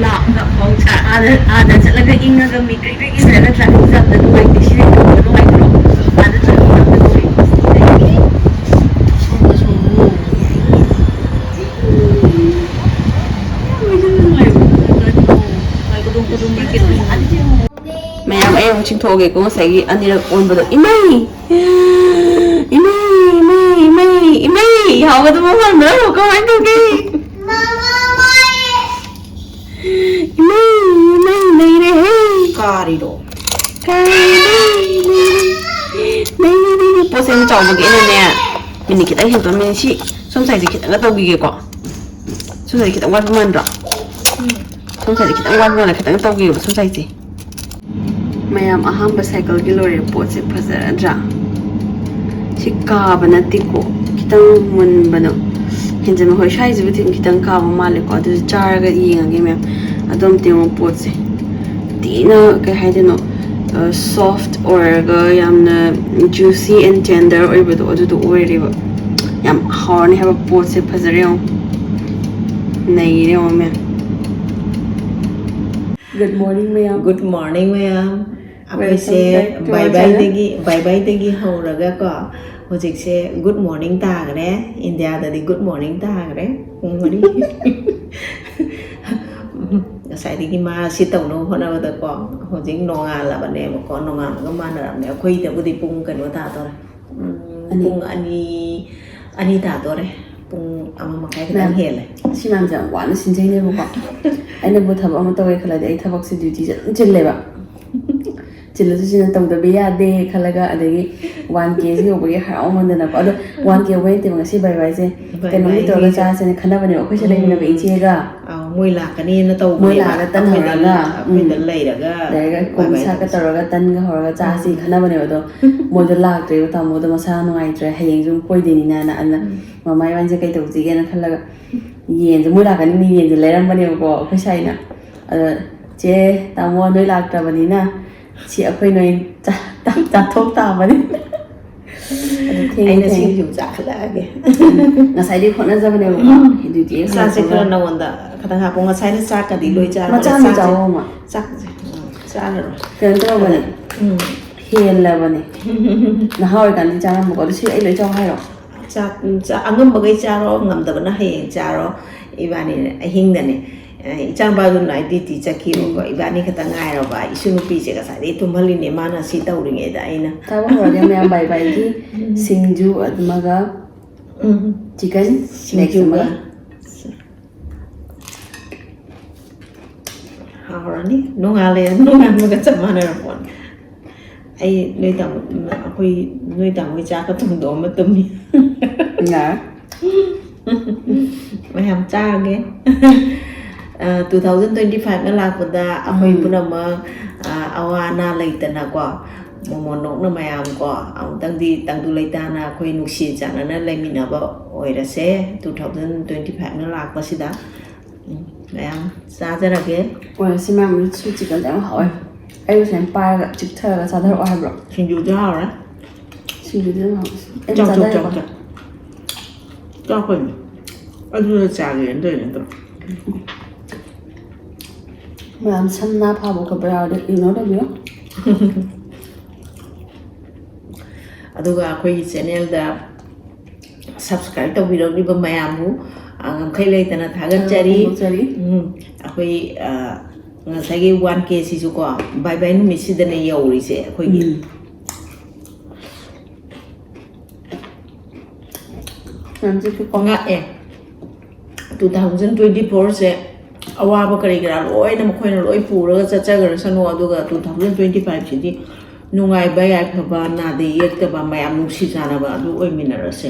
ꯂꯥꯞꯅ ꯐꯥꯎ ꯁꯥ-, ꯑꯥꯗ, ꯑꯥꯗ ꯆꯠꯂꯒ ꯏꯪꯉꯒ ꯃꯤ ꯀ꯭ꯔꯤꯛ ꯀ꯭ꯔꯤꯛ ꯏꯟꯅꯔꯒ traffic jamꯗ ꯅꯨꯡꯉꯥꯏꯇꯦ, ꯁꯤꯗ ꯇꯧꯕ ꯅꯨꯡꯉꯥꯏꯇ꯭ꯔꯣ? ꯑꯥꯗ traffic jamꯗ ꯅꯨꯡꯉꯥꯏꯇꯦ꯫ ꯁꯣꯝꯗ ꯁꯨꯝ ꯅꯣꯡ ꯌꯥꯏ꯫ ꯃꯌꯥꯝ, ꯑꯩ ꯑꯃꯨꯛ ꯆꯤꯡꯊꯣꯛꯑꯒꯦꯀꯣ, ꯉꯁꯥꯏꯒꯤ ꯑꯅꯤꯔꯛ ꯑꯣꯟꯕꯗꯣ꯫ ꯏꯃꯩ! ꯏꯃꯩ, ꯏꯃꯩ, ꯏꯃꯩ, ꯏꯃꯩ! ꯍꯥꯎꯒꯗꯕ ꯃꯥꯟꯕ꯭ꯔꯣ? ꯀꯃꯥꯏꯅ ꯇꯧꯒꯦ? ꯏꯃꯩ, ꯏꯃꯩ, ꯅꯩꯔꯦꯍꯦ! ꯀꯥꯔꯤꯔꯣ? ꯀꯥꯔꯤꯔꯣ? ꯅꯩꯔꯦ, ꯅꯩꯔꯦ, ꯅꯩꯔꯦ! ꯄꯣꯠꯁꯦ ꯌꯥꯝ ꯆꯥꯎꯕꯒꯤ ꯑꯩꯅꯅꯦ, ꯃꯤꯅꯤꯠ ꯈꯤꯇꯪ ꯍꯦꯟꯗꯣꯛꯑꯝꯃꯦ꯫ ꯁꯤ ꯁꯣꯝ sideꯁꯦ ꯈꯤꯇꯪꯒ ꯇꯧꯕꯤꯒꯦꯀꯣ꯫ ꯁꯣꯝ side ꯈꯤꯇꯪ ꯋꯥꯠꯄ ꯃꯥꯟꯗ꯭ꯔꯣ? ꯁꯣꯝ sideꯁꯦ ꯈꯤꯇꯪ ꯋꯥꯠꯄ ꯃꯥꯜꯂꯦ, ꯈꯤꯇꯪ ꯇꯧꯕꯤꯌꯣꯕ ꯁꯣꯝ sideꯁꯦ꯫ ꯃꯌꯥꯝ, ꯑꯍꯥꯟꯕ cycleꯒꯤ ꯂꯣꯏꯔꯦ꯫ ꯄꯣꯠꯁꯦ ꯐꯖꯔꯗ꯭ꯔꯥ? ꯁꯤ ꯀꯥꯕ ꯅꯠꯇꯦꯀꯣ, ꯈꯤꯇꯪ ꯃꯨꯟꯕꯅ ꯍꯦꯟꯖꯟꯕ꯫ ꯍꯣꯏ, ꯁ꯭ꯋꯥꯏꯁꯤꯕꯨꯗꯤ ꯈꯤꯇꯪ ꯀꯥꯕ ꯃꯥꯜꯂꯦꯀꯣ, ꯑꯗꯨꯁꯨ ꯆꯥꯔꯒ ꯌꯦꯡꯉꯒꯦ ꯃꯌꯥꯝ꯫ ꯑꯗꯣ ꯑꯝꯇ ꯌꯦꯡꯉꯣ, ꯄꯣꯠꯁꯦ ꯊꯤꯅ, ꯀꯩ ꯍꯥꯏꯗꯣꯏꯅꯣ, ꯑ, soft ꯑꯣꯏꯔꯒ ꯌꯥꯝꯅ juicy and tender ꯑꯣꯏꯕꯗꯣ ꯑꯗꯨꯗꯣ ꯑꯣꯏꯔꯦꯕ꯫ ꯌꯥꯝ ꯍꯥꯎꯔꯅꯤ ꯍꯥꯏꯕ, ꯄꯣꯠꯁꯦ ꯐꯖꯔꯦ ꯌꯦꯡꯉꯣ, ꯅꯩꯔꯦ ꯌꯦꯡꯉꯣ ꯃꯌꯥꯝ꯫ Good morning ꯃꯌꯥꯝ꯫ Good morning ꯃꯌꯥꯝ꯫ ꯑꯩꯈꯣꯏꯁꯦ Welcome back to my bye bye channel. ꯗꯒꯤ, bye bye ꯗꯒꯤ ꯍꯧꯔꯒ ꯀꯣ, ꯍꯧꯖꯤꯛꯁꯦ good morning ꯇꯥꯈ꯭ꯔꯦ꯫ ꯏꯟꯗꯤꯌꯥꯗꯗꯤ good morning ꯇꯥꯈ꯭ꯔꯦ ꯄꯨꯡ ꯃꯔꯤ꯫ ꯉꯁꯥꯏꯗꯒꯤ ꯃꯥ ꯁꯤ ꯇꯧꯅꯕ ꯍꯣꯠꯅꯕꯗꯀꯣ, ꯍꯧꯖꯤꯛ ꯅꯣꯡꯉꯥꯜꯂꯕꯅꯦꯕꯀꯣ, ꯅꯣꯡꯉꯥꯜꯂꯒ ꯃꯥꯟꯅꯔꯕꯅꯦ꯫ ꯑꯩꯈꯣꯏꯗꯕꯨꯗꯤ ꯄꯨꯡ ꯀꯩꯅꯣ ꯇꯥꯗꯧꯔꯦ꯫ ꯎꯝ, ꯑꯅꯤ꯫ ꯄꯨꯡ ꯑꯅꯤ, ꯑꯅꯤ ꯇꯥꯗꯣꯔꯦ꯫ ꯄꯨꯡ ꯑꯃ ꯃꯈꯥꯏ ꯈꯤꯇꯪ ꯃꯌꯥꯝ, ꯍꯦꯜꯂꯦ꯫ ꯁꯤ ꯃꯌꯥꯝꯁꯦ ꯌꯥꯝ ꯋꯥꯅ ꯁꯤꯟꯖꯩꯅꯦꯕꯀꯣ꯫ ꯑꯩꯅꯕꯨ ꯊꯕꯛ ꯑꯃ ꯇꯧꯔꯦ ꯈꯜꯂꯗꯤ ꯑꯩ ꯊꯕꯛꯁꯦ dutyꯁꯦ ꯑꯗꯨꯝ ꯆꯤꯜꯂꯦꯕ꯫ ꯆꯤꯜꯂꯁꯨ ꯆꯤꯟꯅ ꯇꯧꯗꯕ ꯌꯥꯗꯦ ꯈꯜꯂꯒ, ꯑꯗꯒꯤ ꯋꯥꯟ ꯀꯦꯁꯤ ꯌꯧꯕꯒꯤ ꯍꯔꯥꯎꯃꯟꯗꯅꯀꯣ꯫ ꯑꯗꯣ ꯋꯥꯟ ꯀꯦ ꯌꯧꯕ ꯅꯠꯇꯦꯕ, ꯉꯁꯤ ꯕꯥꯏ ꯕꯥꯏꯁꯦ ꯕꯥꯏ ꯀꯩꯅꯣꯝꯗꯤ ꯕꯥꯏ ꯇꯧꯔꯒ ꯍꯥꯏꯁꯦ꯫ ꯆꯥꯁꯦꯅ ꯈꯟꯅꯕꯅꯦꯕ ꯑꯩꯈꯣꯏꯁꯦ ꯂꯩꯃꯤꯟꯅꯕ ꯏꯆꯦꯒ꯫ ꯑꯥ, ꯃꯣꯏ ꯂꯥꯛꯀꯅꯤꯅ ꯇꯧꯕꯅꯦꯕ꯫ ꯃꯣꯏ ꯂꯥꯛꯑꯒ ꯇꯟ ꯑꯩꯈꯣꯏꯗ ꯍꯧꯔꯒ, ꯑꯩꯈꯣꯏꯗ ꯎꯝ꯫ ꯂꯩꯔꯒ ꯂꯩꯔꯒ ꯕꯥꯏ ꯀꯣꯕꯤ ꯕꯥꯏ ꯁꯥꯛꯀ ꯇꯧꯁꯦ꯫ ꯇꯧꯔꯒ ꯇꯟꯒ ꯍꯧꯔꯒ ꯆꯥꯁꯤ ꯈꯟꯅꯕꯅꯦꯕ꯫ ꯑꯗꯣ ꯃꯣꯏꯗꯣ ꯂꯥꯛꯇ꯭ꯔꯦꯕ, ꯇꯥꯃꯣꯗꯣ ꯃꯁꯥ ꯅꯨꯡꯉꯥꯏꯇ꯭ꯔꯦ, ꯍꯌꯦꯡꯁꯨ ꯑꯃꯨꯛ ꯀꯣꯏꯗꯣꯏꯅꯤꯅ꯫ ꯑꯗꯨꯅ ꯃꯃꯥ ꯏꯕꯥꯅꯤꯁꯦ ꯀꯩ ꯇꯧꯁꯤꯒꯦꯅ ꯈꯜꯂꯒ ꯌꯦꯟꯁꯦ, ꯃꯣꯏ ꯂꯥꯛꯀꯅꯤꯅ ꯌꯦꯟꯁꯦ ꯂꯩꯔꯝꯕꯅꯦꯕꯀꯣ ꯑꯩꯈꯣꯏ ꯁꯥꯏꯅ꯫ ꯑꯗ ꯆꯦ, ꯇꯥꯃꯣ ꯅꯣꯏ ꯂꯥꯛꯇ꯭ꯔꯕꯅꯤꯅ ꯁꯤ ꯑꯩꯈꯣꯏ ꯅꯣꯏ ꯆꯥ-, ꯆꯥ-, ꯆꯥꯊꯣꯛ ꯇꯥꯕꯅꯤ꯫ ꯑꯗꯨ ꯊꯦꯡꯉꯦ, ꯑꯩꯅ ꯊꯦꯡꯉꯦ꯫ ꯁꯤꯡꯖꯨ ꯆꯥꯈꯠꯂꯛꯑꯒꯦ꯫ ꯉꯁꯥꯏꯗꯤ ꯍꯣꯠꯅꯖꯕꯅꯦꯕꯀꯣ, ꯑꯗꯨꯗꯤ ꯆꯥꯁꯦ ꯈꯔ ꯅꯉꯣꯟꯗ ꯈꯇꯪ ꯍꯥꯞꯄꯣ꯫ ꯉꯁꯥꯏꯅ ꯆꯥꯛꯀꯗꯤ ꯂꯣꯏ ꯆꯥꯔꯕ꯫ ꯃꯆꯥ ꯑꯃ ꯆꯥꯛꯁꯦ-, ꯆꯥꯎꯑꯣ, ꯑꯃ꯫ ꯆꯥꯛꯁꯦ, ꯎꯝ, ꯆꯥꯔꯔꯣꯏ꯫ ꯀꯩꯅꯣ ꯇꯧꯔꯕꯅꯦ, ꯎꯝ꯫ ꯍꯦꯜꯂꯕꯅꯦ꯫ ꯅꯍꯥ ꯑꯣꯏꯔꯤꯀꯥꯟꯗꯤ ꯆꯥꯔꯝꯕꯀꯣ, ꯑꯗꯨ ꯁꯤ ꯑꯩ ꯂꯣꯏ ꯆꯥꯎ ꯍꯥꯏꯔꯣ? ꯆꯥꯛ, ꯎꯝ, ꯆꯥ-, ꯑꯉꯝꯕꯈꯩ ꯆꯥꯔꯣ, ꯉꯝꯗꯕꯅ ꯍꯌꯦꯡ ꯆꯥꯔꯣ꯫ ꯏꯕꯥꯅꯤ ꯑꯍꯤꯡꯗꯅꯦ꯫ ꯑꯦ, ꯏꯆꯥꯅꯨꯄꯥꯗꯨ night duty ꯆꯠꯈꯤꯕꯀꯣ꯫ ꯏꯕꯥꯅꯤ ꯈꯛꯇ ꯉꯥꯏꯔꯕ꯫ ꯏꯁꯨ ꯅꯨꯄꯤꯁꯦ ꯉꯁꯥꯏꯗꯒꯤ ꯇꯨꯝꯍꯜꯂꯤꯅꯦ, ꯃꯥꯅ ꯁꯤ ꯇꯧꯔꯤꯉꯩꯗ ꯑꯩꯅ꯫ ꯆꯥꯕ ꯍꯧꯔꯒꯦ ꯃꯌꯥꯝ, ꯕꯥꯏ ꯕꯥꯏꯒꯤ ꯁꯤꯡꯖꯨ ꯑꯃꯒ ꯎꯝ꯫ chicken legs ꯁꯤꯡꯖꯨꯒ꯫ ꯑꯃꯒ꯫ ꯍꯥꯎꯔꯅꯤ꯫ ꯅꯣꯡꯉꯥꯜꯂꯦ, ꯅꯣꯡꯉꯥꯟꯕꯒ ꯆꯞ ꯃꯥꯟꯅꯔ ꯄꯣꯠꯅꯤ꯫ ꯑꯩ ꯅꯣꯏ ꯇꯥꯃꯣ, ꯑꯩꯈꯣꯏ ꯅꯣꯏ ꯇꯥꯃꯣꯒꯤ ꯆꯥꯛꯀ ꯊꯣꯡꯗꯣꯛꯑꯝꯃ ꯇꯨꯝꯃꯤ꯫ ꯌꯥꯔꯦ꯫ ꯃꯌꯥꯝ ꯆꯥꯔꯒꯦ꯫ ꯑ, two thousand twenty five ꯅ ꯂꯥꯛꯄꯗ ꯑꯩꯈꯣꯏ ꯎꯝ꯫ ꯄꯨꯝꯅꯃꯛ, ꯑ, ꯑꯋꯥ ꯑꯅꯥ ꯂꯩꯇꯅꯀꯣ, ꯃꯣꯃꯣꯟ ꯅꯣꯛꯅ ꯃꯌꯥꯝ ꯀꯣ, ꯑꯃꯨꯛꯇꯪꯗꯤ ꯇꯪꯗꯨ ꯂꯩꯇꯥꯅ ꯑꯩꯈꯣꯏ ꯅꯨꯡꯁꯤ ꯆꯥꯟꯅꯅ ꯂꯩꯃꯤꯟꯅꯕ ꯑꯣꯏꯔꯁꯦ two thousand twenty five ꯅ ꯂꯥꯛꯄꯁꯤꯗ꯫ ꯎꯝ, ꯃꯌꯥꯝ ꯆꯥꯖꯔꯒꯦ꯫ ꯑꯣꯏꯔꯁꯤ ꯃꯌꯥꯝ, ꯁꯤ chicken ꯁꯦ ꯌꯥꯝ ꯍꯥꯎꯋꯦ꯫ ꯑꯩꯕꯨ ꯁꯨꯃꯥꯏꯅ ꯄꯥꯏꯔꯒ ꯆꯤꯛꯊꯔꯒ ꯆꯥꯊꯔꯛꯑꯣ ꯍꯥꯏꯕ꯭ꯔꯣ? ꯁꯤꯡꯖꯨꯁꯨ ꯍꯥꯎꯔꯦ꯫ ꯁꯤꯡꯖꯨꯗꯤ ꯌꯥꯝ ꯍꯥꯎꯋꯦ꯫ ꯑꯩꯅ ꯆꯥꯎ, ꯆꯥꯎ, ꯆꯥꯎ, ꯆꯥꯊꯔꯛꯑꯦ꯫ ꯆꯥꯎ꯫ ꯆꯥꯎ ꯀꯩꯅꯣ꯫ ꯑꯗꯨꯅ ꯆꯥꯒꯦꯅ ꯇꯧꯔꯤꯅꯦ ꯑꯗꯣ꯫ ꯃꯌꯥꯝ ꯁꯝ ꯅꯥ ꯐꯥꯕ ꯈꯣꯠꯄ ꯌꯥꯎꯔꯗꯤ ignore ꯇꯧꯕꯤꯌꯣ꯫ ꯑꯗꯨꯒ ꯑꯩꯈꯣꯏꯒꯤ channel ꯗ subscribe ꯇꯧꯕꯤꯔꯛꯂꯤꯕ ꯃꯌꯥꯝꯕꯨ, ꯑ, ꯉꯝꯈꯩ ꯂꯩꯇꯅ ꯊꯥꯒꯠꯆꯔꯤ꯫ ꯐꯣꯡꯗꯣꯛꯆꯔꯤ꯫ ꯎꯝ, ꯑꯩꯈꯣꯏ, ꯑ, ꯉꯁꯥꯏꯒꯤ one K ꯁꯤꯁꯨꯀꯣ, ꯕꯥꯏ ꯕꯥꯏ ꯅꯨꯃꯤꯠꯁꯤꯗꯅꯦ ꯌꯧꯔꯤꯁꯦ ꯑꯩꯈꯣꯏꯒꯤ꯫ ꯎꯝ꯫ ꯌꯥꯝ ꯆꯤꯛꯄꯤꯀꯣ꯫ ꯉꯛꯑꯦ꯫ Two thousand twenty four ꯁꯦ ꯑꯋꯥꯕ ꯀꯔꯤ ꯀꯔꯥ ꯂꯣꯏꯅ ꯃꯈꯣꯏꯅ ꯂꯣꯏ ꯄꯨꯔꯒ ꯆꯠꯆꯈ꯭ꯔꯁꯅꯨ꯫ ꯑꯗꯨꯒ two thousand twenty five ꯁꯤꯗꯤ ꯅꯨꯡꯉꯥꯏꯕ ꯌꯥꯏꯐꯕ, ꯅꯥꯗ ꯌꯦꯛꯇꯕ, ꯃꯌꯥꯝ ꯅꯨꯡꯁꯤ ꯆꯥꯟꯅꯕ ꯑꯗꯨ ꯑꯣꯏꯃꯤꯟꯅꯔꯁꯦ꯫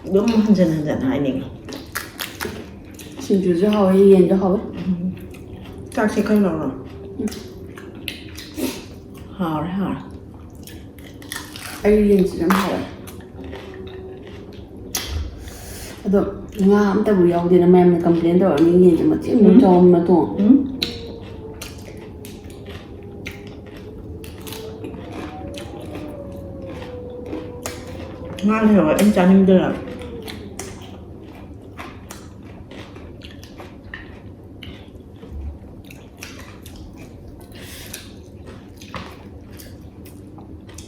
ꯑꯗꯨꯝ ꯍꯟꯖꯟ ꯍꯟꯖꯟ ꯍꯥꯏꯅꯤꯡꯉꯤ꯫ ꯁꯤꯡꯖꯨꯁꯨ ꯍꯥꯎꯋꯦ, ꯌꯦꯟꯁꯨ ꯍꯥꯎꯋꯦ꯫ ꯆꯥꯛꯁꯦ ꯈꯔ ꯂꯧꯔꯣ꯫ ꯍꯥꯎꯔꯦ ꯍꯥꯎꯔꯦ꯫ ꯑꯩ ꯌꯦꯟꯁꯤ ꯌꯥꯝ ꯍꯥꯎꯋꯦ꯫ ꯑꯗꯣ ꯉꯥ ꯑꯝꯇꯕꯨ ꯌꯥꯎꯗꯦꯅ ꯃꯌꯥꯝꯅ complain ꯇꯧꯔꯛꯑꯅꯤ, ꯌꯦꯟꯁꯦ ꯃꯆꯤꯟ ꯃꯆꯤꯟ ꯆꯥꯎꯃꯟ ꯃꯇꯣꯡ꯫ ꯎꯝ꯫ ꯉꯥ ꯂꯩꯍꯧꯋꯦ, ꯑꯩꯅ ꯆꯥꯅꯤꯡꯗ꯭ꯔꯕ꯫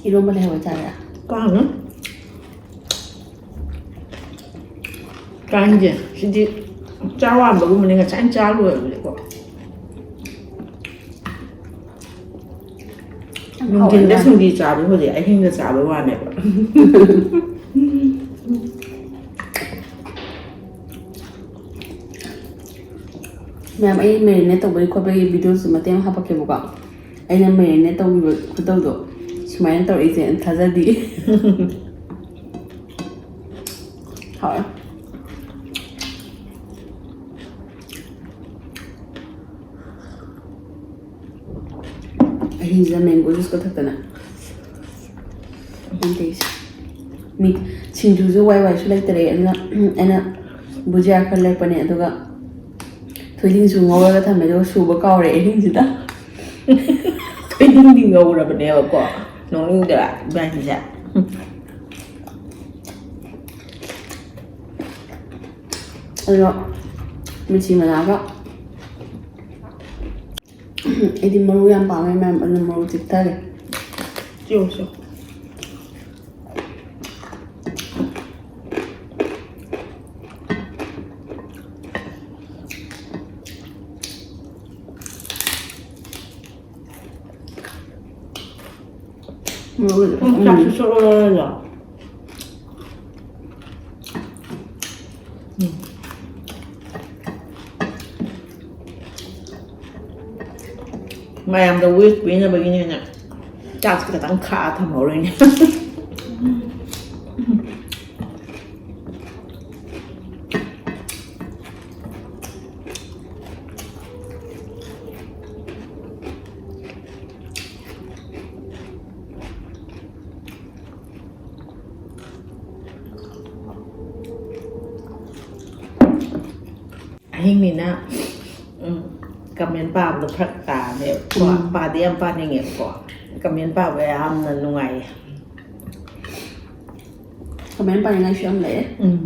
ꯏꯔꯣꯝꯕ ꯂꯩꯍꯧꯋꯦ, ꯆꯥꯒꯦꯔꯥ? ꯀꯥꯡꯅ ꯀꯥꯡꯁꯦ ꯁꯤꯗꯤ ꯆꯔꯥ ꯋꯥꯟꯕꯒꯨꯝꯕꯅꯤ, ꯉꯁꯥꯏꯅ ꯆꯥ ꯂꯣꯏꯔꯕꯅꯤꯀꯣ꯫ ꯅꯨꯡꯊꯤꯟꯗ ꯁꯤꯡꯖꯨ ꯆꯥꯕ ꯍꯧꯖꯤꯛ ꯑꯍꯤꯡꯗ ꯆꯥꯕ ꯋꯥꯅꯦꯕ꯫ ꯃꯌꯥꯝ, ꯑꯩ marinate ꯇꯧꯕꯒꯤ ꯈꯣꯠꯄꯒꯤ videoꯁꯨ ꯃꯇꯦꯛ ꯑꯃ ꯍꯥꯄꯛꯀꯦꯕꯀꯣ꯫ ꯑꯩꯅ marinate ꯇꯧꯈꯤꯕ ꯈꯨꯇꯧꯗꯣ ꯁꯨꯃꯥꯏꯅ ꯇꯧꯔꯛꯏꯁꯦ ꯊꯥꯖꯗꯦ꯫ ꯍꯥꯎꯔꯦ꯫ ꯑꯍꯤꯡꯁꯤꯗ mango juiceꯀ ꯊꯛꯇꯅ꯫ ꯑꯩꯅ ꯇꯧꯔꯤꯁꯦ꯫ ꯃꯤ ꯁꯤꯡꯖꯨꯁꯨ ꯋꯥꯏ ꯋꯥꯏꯁꯨ ꯂꯩꯇꯔꯦ, ꯑꯗꯨꯅ ꯑꯩꯅ ꯕꯨꯖꯤꯌꯥ ꯈꯔ ꯂꯩꯔꯛꯄꯅꯦ, ꯑꯗꯨꯒ ꯊꯣꯏꯗꯤꯡꯁꯨ ꯉꯧꯔꯒ ꯊꯝꯃꯦ, ꯑꯗꯨꯒ ꯁꯨꯕ ꯀꯥꯎꯔꯦ ꯑꯍꯤꯡꯁꯤꯗ꯫ ꯊꯣꯏꯗꯤꯡꯗꯤ ꯉꯧꯔꯕꯅꯦꯕꯀꯣ, ꯅꯣꯛꯅꯤꯡꯗ꯭ꯔꯥ ꯏꯕꯥꯅꯤꯁꯦ? ꯑꯗꯣ ꯃꯤꯊꯤ ꯃꯅꯥꯒ, ꯑꯩꯗꯤ ꯃꯔꯨ ꯌꯥꯝ ꯄꯥꯝꯃꯦ ꯃꯌꯥꯝ, ꯑꯗꯨꯅ ꯃꯔꯨ ꯆꯤꯛꯊꯔꯦ꯫ ꯆꯤꯛꯎ, ꯆꯤꯛꯎ꯫ ꯃꯔꯨ, ꯎꯝ, ꯆꯥꯛꯁꯨ ꯆꯣꯠꯂꯣ꯫ ꯎꯝ꯫ ꯃꯌꯥꯝꯗ ꯋꯤꯁ ꯄꯤꯅꯕꯒꯤꯅꯦꯅ ꯆꯥꯛꯁꯦ ꯈꯤꯇꯪ ꯈꯥꯛꯑ ꯊꯝꯍꯧꯔꯤꯅꯦ꯫ ꯑꯍꯤꯡꯅꯤꯅ, ꯎꯝ, ꯀꯃꯦꯟ ꯄꯥꯕꯗꯣ ꯐꯔꯛ ꯇꯥꯔꯅꯦꯕꯀꯣ꯫ ꯎꯝ꯫ ꯄꯥꯗꯤ ꯌꯥꯝ ꯄꯥꯅꯤꯡꯉꯦꯕꯀꯣ꯫ ꯀꯃꯦꯟ ꯄꯥꯕ ꯌꯥꯝꯅ ꯅꯨꯡꯉꯥꯏꯌꯦ꯫ ꯀꯃꯦꯟ ꯄꯥꯅꯤꯡꯉꯥꯏꯁꯨ ꯌꯥꯝ ꯂꯩꯌꯦ꯫ ꯎꯝ꯫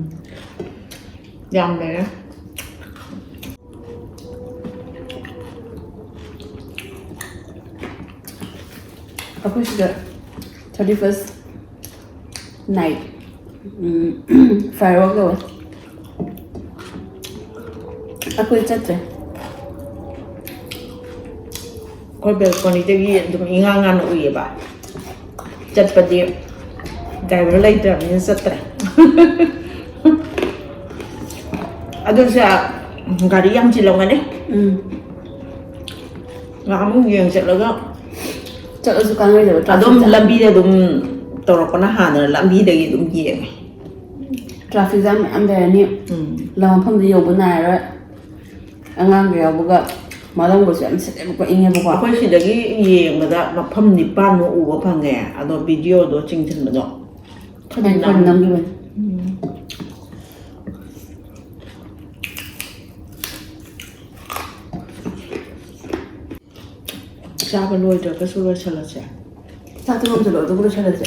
ꯌꯥꯝ ꯂꯩꯔꯦ꯫ ꯑꯩꯈꯣꯏ ꯁꯤꯗ thirty first night, ꯎꯝ, firework ꯇꯧꯋꯦ꯫ ꯑꯩꯈꯣꯏ ꯆꯠꯇ꯭ꯔꯦ꯫ ꯑꯩꯈꯣꯏ ꯕꯦꯜꯀꯣꯅꯤꯗꯒꯤ ꯑꯗꯨꯝ ꯏꯉꯥ ꯉꯥꯟꯅ ꯎꯏꯌꯦꯕ꯫ ꯆꯠꯄꯗꯤ ꯗ꯭ꯔꯥꯏꯚꯔ ꯂꯩꯇ꯭ꯔꯕꯅꯤꯅ ꯆꯠꯇ꯭ꯔꯦ꯫ ꯑꯗꯨꯁꯨ ꯒꯥꯔꯤ ꯌꯥꯝ ꯆꯤꯜꯂꯝꯒꯅꯤ꯫ ꯎꯝ꯫ ꯉꯥꯏꯍꯥꯛꯃꯨꯛ ꯌꯦꯡ ꯆꯠꯂꯒ ꯆꯠꯂꯁꯨ ꯀꯥꯟꯅꯔꯣꯏꯗꯕ ꯑꯗꯨꯝ traffic jam꯫ ꯂꯝꯕꯤꯗ ꯑꯗꯨꯝ ꯇꯧꯔꯛꯄꯅ ꯍꯥꯟꯅ ꯂꯝꯕꯤꯗꯒꯤ ꯑꯗꯨꯝ ꯌꯦꯡꯉꯦ꯫ Traffic jam ꯃꯌꯥꯝ ꯂꯩꯔꯅꯤ꯫ ꯎꯝ꯫ ꯂꯝ ꯃꯐꯝꯗ ꯌꯧꯕ ꯅꯥꯏꯔꯔꯣꯏ꯫ ꯑꯉꯥꯡꯒ ꯌꯥꯎꯕꯒ ꯃꯔꯝꯒꯁꯨ ꯌꯥꯝ ꯁꯤꯠꯂꯦꯕꯀꯣ, ꯏꯪꯉꯦꯕꯀꯣ꯫ ꯑꯩꯈꯣꯏ ꯁꯤꯗꯒꯤ ꯌꯦꯡꯕꯗ ꯃꯐꯝ ꯅꯤꯄꯥꯟꯃꯨꯛ ꯎꯕ ꯐꯪꯉꯦ, ꯑꯗꯣ ꯚꯤꯗꯤꯑꯣꯗꯣ ꯆꯤꯡꯁꯤꯟꯕꯗꯣ ꯈꯔ ꯑꯩ ꯈꯔ ꯅꯝ-, ꯅꯝꯈꯤꯕꯅꯤ꯫ ꯎꯝ꯫ ꯆꯥꯕ ꯂꯣꯏꯗ꯭ꯔꯒꯁꯨ ꯂꯣꯏꯁꯤꯜꯂꯁꯦ꯫ ꯆꯥꯛꯇꯣ ꯂꯣꯏꯁꯤꯜꯂꯣ, ꯑꯗꯨꯒ ꯂꯣꯏꯁꯤꯜꯂꯁꯦ꯫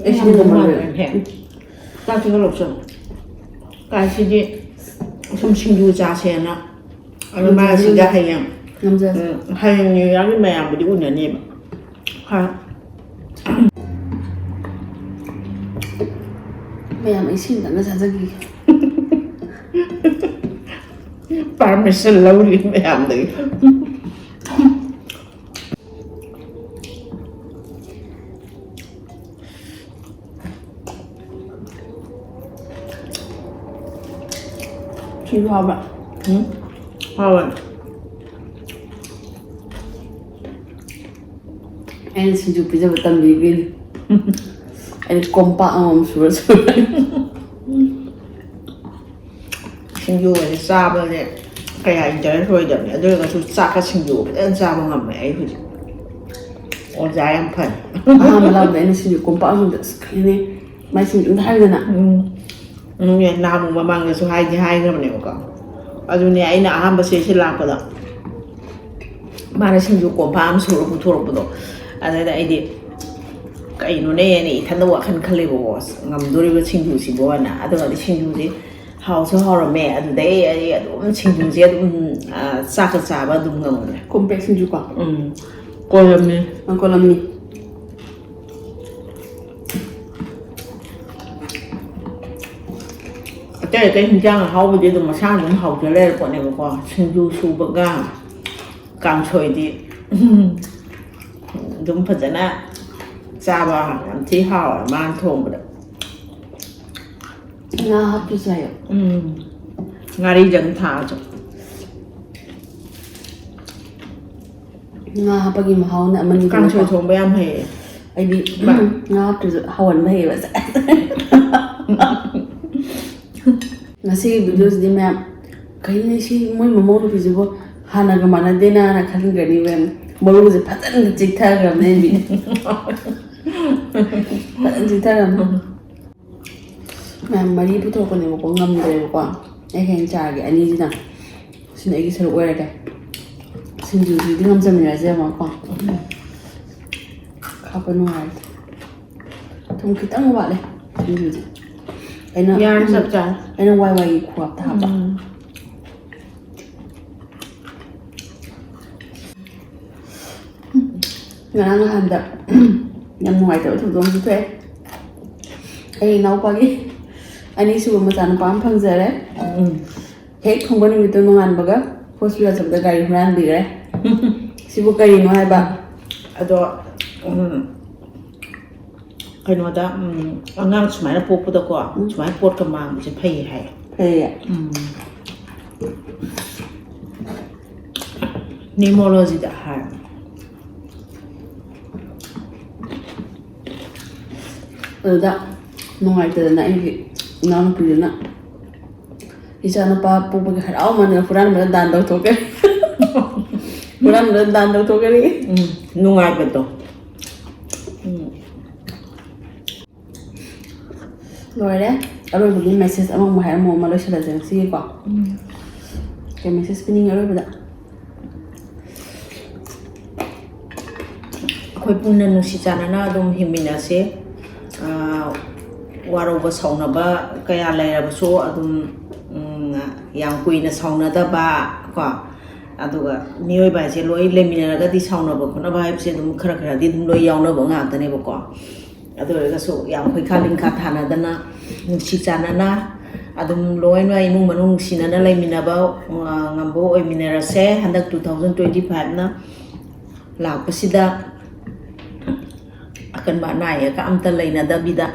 ꯑꯩ ꯁꯤꯗꯤ ꯌꯥꯝ ꯉꯝꯃꯔꯣꯏ꯫ ꯅꯨꯡꯉꯥꯏꯔꯦ꯫ ꯆꯥꯛꯁꯤꯒ ꯂꯧꯁꯜꯂꯣ꯫ ꯀꯥꯏꯁꯤꯗꯤ ꯁꯨꯝ ꯁꯤꯡꯖꯨ ꯆꯥꯁꯦꯅ꯫ ꯑꯗꯨ ꯃꯥ ꯉꯝꯖꯗꯦ, ꯁꯤꯗ ꯉꯝꯖꯗꯦ꯫ ꯍꯌꯦꯡ, ꯉꯝꯖꯗꯦ꯫ ꯎꯝ, ꯍꯌꯦꯡ ꯅ꯭ꯌꯨ ꯌꯥꯔꯒꯤ ꯃꯌꯥꯝꯕꯨꯗꯤ ꯎꯅꯅꯦꯕ꯫ ꯍꯥ꯫ ꯃꯌꯥꯝ ꯑꯩ ꯁꯤꯃꯇꯪꯒ ꯆꯥꯖꯈꯤꯒꯦ꯫ Permission ꯂꯧꯔꯤ ꯃꯌꯥꯝꯗꯒꯤ꯫ ꯁꯤꯁꯨ ꯍꯥꯎꯕ꯭ꯔꯥ? ꯎꯝ, ꯍꯥꯎꯋꯦ꯫ ꯑꯩꯅ ꯁꯤꯡꯖꯨ ꯄꯤꯖꯕ ꯇꯝꯕꯤꯕꯩꯅꯤ꯫ ꯑꯩꯅ ꯀꯣꯝꯄꯥꯛ ꯑꯃꯃꯝ ꯁꯨꯔ ꯁꯨꯔ꯫ ꯁꯤꯡꯖꯨꯒꯁꯦ ꯆꯥꯕꯁꯦ ꯀꯌꯥ interest ꯑꯣꯏꯗꯕꯅꯦ, ꯑꯗꯨ ꯑꯣꯏꯔꯒꯁꯨ ꯆꯥꯛꯀ ꯁꯤꯡꯖꯨꯒ ꯐꯖꯅ ꯆꯥꯕ ꯉꯝꯃꯦ ꯑꯩ ꯍꯧꯖꯤꯛ꯫ ꯑꯣꯖꯥ ꯌꯥꯝ ꯐꯔꯦ꯫ ꯑꯍꯥꯟꯕ ꯂꯥꯛꯄꯗ ꯑꯩꯅ ꯁꯤꯡꯖꯨ ꯀꯣꯝꯄꯥꯛ ꯑꯃꯗ ꯑꯁ ꯀꯩꯅꯣꯅꯦ, ꯃꯥꯏ ꯁꯤꯡꯖꯨ ꯑꯝꯇ ꯍꯥꯏꯌꯨꯗꯅ꯫ ꯎꯝ꯫ ꯎꯝ, ꯅꯍꯥꯟꯃꯨꯛ ꯃꯃꯥꯡꯗꯁꯨ ꯍꯥꯏꯗꯤ ꯍꯥꯏꯈ꯭ꯔꯕꯅꯦꯕꯀꯣ꯫ ꯑꯗꯨꯅꯦ ꯑꯩꯅ ꯑꯍꯥꯟꯕ ꯁꯤ ꯁꯤ ꯂꯥꯛꯄꯗ ꯃꯥꯅ ꯁꯤꯡꯖꯨ ꯀꯣꯝꯄꯥꯛ ꯑꯃ ꯁꯨꯔ ꯄꯨꯊꯣꯔꯛꯄꯗꯣ, ꯑꯗꯨꯗ ꯑꯩꯗꯤ ꯀꯩꯅꯣꯅꯦꯅ ꯏꯊꯟꯗ ꯋꯥꯈꯜ ꯈꯜꯂꯦꯕꯀꯣ, "ꯑꯁ, ꯉꯝꯗꯣꯔꯤꯕ ꯁꯤꯡꯖꯨꯁꯤꯕꯣꯅ"꯫ ꯑꯗꯨꯒꯗꯤ ꯁꯤꯡꯖꯨꯁꯤ ꯍꯥꯎꯁꯨ ꯍꯥꯎꯔꯝꯃꯦ꯫ ꯑꯗꯨꯗꯩ ꯑꯩ ꯑꯗꯨꯝ ꯁꯤꯡꯖꯨꯁꯦ ꯑꯗꯨꯝ, ꯑ, ꯆꯥꯛꯀ ꯆꯥꯕ ꯑꯗꯨꯝ ꯉꯝꯈ꯭ꯔꯦ꯫ ꯀꯣꯝꯄ꯭ꯔꯦꯛ ꯁꯤꯡꯖꯨꯀꯣ? ꯎꯝ, ꯀꯣꯂꯝꯅꯤ꯫ ꯑ, ꯀꯣꯂꯝꯅꯤ꯫ ꯑꯇꯩ ꯑꯇꯩ ꯍꯤꯟꯖꯥꯡ ꯑꯍꯥꯎꯕꯗꯤ ꯑꯗꯨꯝ ꯃꯁꯥꯅ ꯑꯗꯨꯝ ꯍꯥꯎꯖ ꯂꯩꯔ ꯄꯣꯠꯅꯦꯕꯀꯣ꯫ ꯁꯤꯡꯖꯨ ꯁꯨꯕꯒ ꯀꯥꯡꯁꯣꯏꯗꯤ ꯑꯗꯨꯝ ꯐꯖꯅ ꯆꯥꯕ ꯌꯥꯝ ꯊꯤ ꯍꯥꯎꯋꯦ ꯃꯥꯅ ꯊꯣꯡꯕꯗ꯫ ꯉꯥ ꯍꯥꯞꯇ꯭ꯔꯁꯨ ꯌꯥꯏꯌꯦ꯫ ꯎꯝ꯫ ꯉꯥꯔꯤꯗꯪ ꯊꯥꯛꯑꯁꯨ꯫ ꯉꯥ ꯍꯥꯞꯄꯒꯤ ꯃꯍꯥꯎꯅ ꯑꯃꯅꯤꯗꯅꯀꯣ꯫ ꯀꯥꯡꯁꯣꯏ ꯊꯣꯡꯕ ꯌꯥꯝ ꯍꯩꯌꯦ꯫ ꯑꯩꯗꯤ ꯃꯥ꯫ ꯉꯥ ꯍꯥꯞꯇ꯭ꯔꯁꯨ ꯍꯥꯎꯍꯟꯕ ꯍꯩꯌꯦꯕ꯫ ꯉꯁꯤꯒꯤ videoꯁꯤꯗꯤ ꯃꯌꯥꯝ, "ꯀꯩꯅꯣ ꯁꯤ ꯃꯣꯏ ꯃꯃꯧ ꯅꯨꯄꯤꯁꯤꯕꯨ ꯍꯥꯟꯅꯒ ꯃꯥꯟꯅꯗꯦꯅ"ꯅ ꯈꯟꯈ꯭ꯔꯅꯤ ꯃꯌꯥꯝ꯫ ꯃꯔꯨꯁꯦ ꯐꯖꯅ ꯆꯤꯛꯊꯈ꯭ꯔꯕꯅꯦ ꯑꯩꯗꯤ꯫ ꯐꯖꯅ ꯆꯤꯛꯊꯈ꯭ꯔꯕꯅꯦ꯫ ꯃꯌꯥꯝ ꯃꯔꯤ ꯄꯨꯊꯣꯛꯄꯅꯦꯕꯀꯣ, ꯉꯝꯗ꯭ꯔꯦꯕꯀꯣ꯫ ꯑꯩ ꯍꯌꯦꯡ ꯆꯥꯔꯒꯦ ꯑꯅꯤꯁꯤꯅ꯫ ꯁꯤꯅ ꯑꯩꯒꯤ ꯁꯔꯨꯛ ꯑꯣꯏꯔꯒꯦ꯫ ꯁꯤꯡꯖꯨꯁꯤꯗꯤ ꯉꯝꯖꯃꯤꯟꯅꯁꯦ ꯌꯦꯡꯉꯣꯀꯣ꯫ ꯍꯥꯞꯄ ꯅꯨꯡꯉꯥꯏꯔꯦ꯫ ꯊꯨꯝ ꯈꯤꯇꯪ ꯋꯥꯠꯂꯦ ꯁꯤꯡꯖꯨꯁꯦ꯫ ꯑꯩꯅ, ꯌꯥꯔꯦ, ꯆꯞ ꯆꯥꯔꯦ꯫ ꯑꯩꯅ ꯋꯥꯏ ꯋꯥꯏꯒꯤ ꯈꯨꯍꯥꯞꯇ ꯍꯥꯞꯄ꯫ ꯎꯝ꯫ ꯉꯔꯥꯡ ꯅꯍꯥꯟꯗ ꯌꯥꯝ ꯅꯨꯡꯉꯥꯏꯇꯕ ꯊꯧꯗꯣꯛ ꯑꯃꯁꯨ ꯊꯣꯛꯑꯦ꯫ ꯑꯩ ꯏꯅꯥꯎꯄꯥꯒꯤ ꯑꯅꯤꯁꯨꯕ ꯃꯆꯥꯅꯨꯄꯥ ꯑꯃ ꯐꯪꯖꯔꯦ꯫ ꯎꯝ꯫ ꯍꯦꯛ ꯊꯨꯡꯕ ꯅꯨꯃꯤꯠꯇꯨ ꯅꯣꯡꯉꯥꯟꯕꯒ hospital ꯆꯠꯄꯗ ꯒꯥꯔꯤ ꯍꯨꯔꯥꯟꯕꯤꯈ꯭ꯔꯦ꯫ ꯁꯤꯕꯨ ꯀꯔꯤꯅꯣ ꯍꯥꯏꯕ? ꯑꯗꯣ, ꯎꯝ, ꯀꯩꯅꯣꯗ, ꯎꯝ, ꯑꯉꯥꯡ ꯁꯨꯃꯥꯏꯅ ꯄꯣꯛꯄꯗꯀꯣ, ꯎꯝ꯫ ꯁꯨꯃꯥꯏꯅ ꯄꯣꯠꯀ ꯃꯥꯡꯕꯁꯦ ꯐꯩ ꯍꯥꯏ꯫ ꯐꯩꯌꯦ꯫ ꯎꯝ꯫ Numerologyꯗ ꯍꯥꯏ꯫ ꯑꯗꯨꯗ ꯅꯨꯡꯉꯥꯏꯇꯗꯅ ꯑꯩꯒꯤ ꯏꯅꯥꯎꯅꯨꯄꯤꯗꯨꯅ ꯏꯆꯥꯅꯨꯄꯥ ꯄꯣꯛꯄꯒꯤ ꯍꯔꯥꯎꯃꯟꯗꯅ ꯍꯨꯔꯥꯟꯕꯗ ꯗꯥꯟ ꯇꯧꯊꯣꯛꯈ꯭ꯔꯦ꯫ ꯍꯨꯔꯥꯟꯕꯗ ꯗꯥꯟ ꯇꯧꯊꯣꯛꯈ꯭ꯔꯦ꯫ ꯎꯝ, ꯅꯨꯡꯉꯥꯏꯕꯗꯣ꯫ ꯎꯝ꯫ ꯂꯣꯏꯔꯦ꯫ ꯑꯔꯣꯏꯕꯒꯤ ꯃꯦꯁꯦꯖ ꯑꯃꯃꯨꯛ ꯍꯥꯏꯔꯝꯃꯣ, ꯑꯃ ꯂꯣꯏꯁꯤꯜꯂꯁꯦ ꯉꯁꯤꯒꯤꯀꯣ꯫ ꯀꯩ ꯃꯦꯁꯦꯖ ꯄꯤꯅꯤꯡꯉꯤ ꯑꯔꯣꯏꯕꯗ? ꯑꯩꯈꯣꯏ ꯄꯨꯟꯅ ꯅꯨꯡꯁꯤ ꯆꯥꯟꯅꯅ ꯑꯗꯨꯝ ꯍꯤꯡꯃꯤꯟꯅꯁꯦ꯫ ꯑꯥ, ꯋꯥꯔꯧꯕ ꯁꯥꯎꯅꯕ ꯀꯌꯥ ꯂꯩꯔꯕꯁꯨ ꯑꯗꯨꯝ, ꯎꯝ, ꯌꯥꯝ ꯀꯨꯏꯅ ꯁꯥꯎꯅꯗꯕ ꯀꯣ꯫ ꯑꯗꯨꯒ ꯃꯤꯑꯣꯏꯕ ꯍꯥꯏꯁꯦ ꯂꯣꯏ ꯂꯩꯃꯤꯟꯅꯔꯒꯗꯤ ꯁꯥꯎꯅꯕ ꯈꯣꯠꯅꯕ ꯍꯥꯏꯕꯁꯦ ꯑꯗꯨꯝ ꯈꯔ ꯈꯔꯗꯤ ꯑꯗꯨꯝ ꯂꯣꯏ ꯌꯥꯎꯅꯕ ꯉꯥꯛꯇꯅꯦꯕꯀꯣ꯫ ꯑꯗꯨ ꯑꯣꯏꯔꯒꯁꯨ ꯌꯥꯝ ꯈꯣꯏꯈꯥ ꯂꯤꯡꯈꯥ ꯊꯥꯅꯗꯅ, ꯅꯨꯡꯁꯤ ꯆꯥꯟꯅꯅ ꯑꯗꯨꯝ ꯂꯣꯏꯅ ꯏꯃꯨꯡ ꯃꯅꯨꯡ ꯅꯨꯡꯁꯤꯅꯅ ꯂꯩꯃꯤꯟꯅꯕ, ꯑ, ꯉꯝꯕ ꯑꯣꯏꯃꯤꯟꯅꯔꯁꯦ꯫ ꯍꯟꯗꯛ two thousand twenty five ꯅ ꯂꯥꯛꯄꯁꯤꯗ ꯑꯀꯟꯕ ꯑꯅꯥ ꯑꯌꯦꯛꯀ ꯑꯝꯇ ꯂꯩꯅꯗꯕꯤꯗ꯫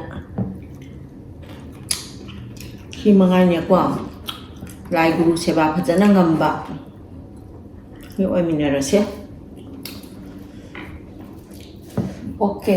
ꯁꯤ ꯃꯉꯥꯏꯅꯦꯀꯣ, ꯂꯥꯏ ꯒꯨꯔꯨ ꯁꯦꯕꯥ ꯐꯖꯅ ꯉꯝꯕ ꯃꯤ ꯑꯣꯏꯃꯤꯟꯅꯔꯁꯦ꯫ ꯑꯣꯀꯦ꯫